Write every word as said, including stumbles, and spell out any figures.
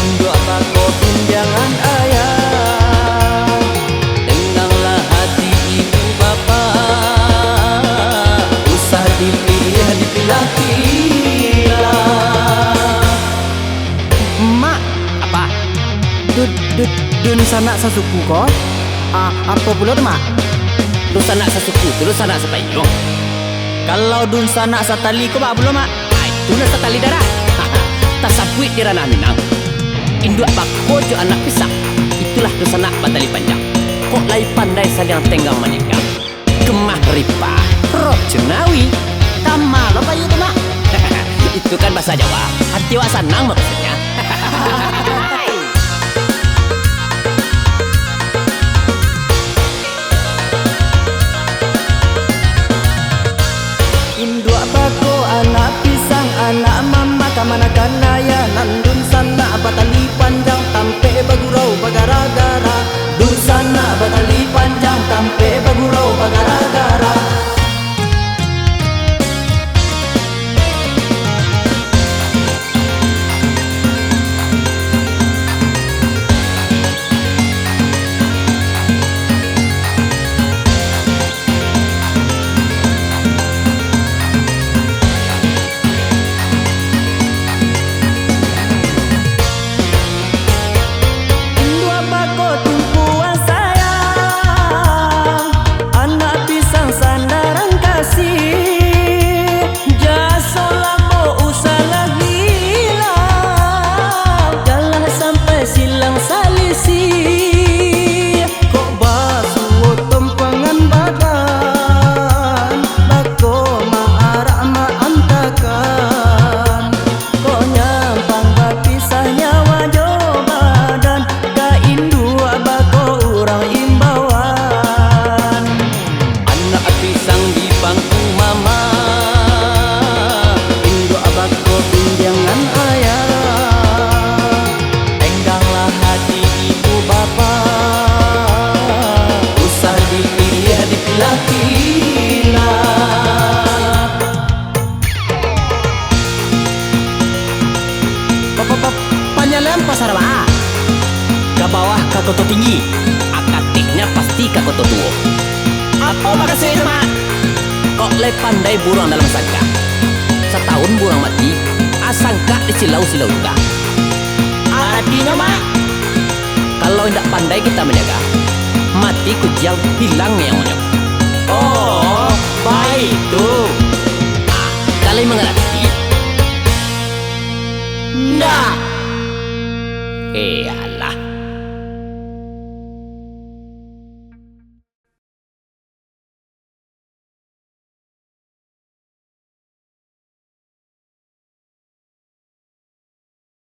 Induak bako pinjangan ayah, tenanglah hati ibu bapak, usah dipilih-dipilih-pilih. Mak, apa? Du-, du-, dunsanak sasuku ko? Ah, apo pulo tu, Mak? Dunsanak sasuku tu dunsanak sapainyo. Kalau dunsanak satali ko, baa pulo, Mak? Ah, itu nan satali darah. Tasabuik di ranah Minang. Induak bako jo anak pisang, itulah dunsanak batali panjang. Kok lai pandai saliang tenggang manenggang. Kemah ripah, roh cunawi. Kama lo payu tu, Mak? Itu kan bahasa Jawa. Hati awak sanang maksudnya. Induak bako anak pisang, anak mama kamanakan ayah, nan dunsanak batali panjang, tampek bagurau bagara-gara. Dunsanak batali panjang, tampek bagurau bagara-gara. Induak bako tumpuan sayang, anak pisang sandaran kasih. Jaso lamo usahlah hilang, janlah sampai silang salisih. Kok basuo tompangan badan, bako maarak maantakan. Kok nyampang bapisah nyawa jo badan, ka induak bako urang imbauan. Anak pisang di pangku mama, induak bako pinjangan ayah. Tengganglah hati ibu bapak, usah dipilih-dipilih-pilih. Pa-, pa-, pa-, panyalahan pasar baa? Ka bawah ka Koto Tinggi, akatiknyo pasti ka Koto Tuo. Apo mukasuik tu, Mak? Kok lai pandai buruang dalam sangkak. Satahun buruang mati, a sangkak disilau-silau juga. Aratinyo, Mak? Kalau indak pandai kita manjaga, mati kuciang, hilang nyawanyo. Oh, baitu. Ah, ka lai mangarati? Ndak. Eh, alah.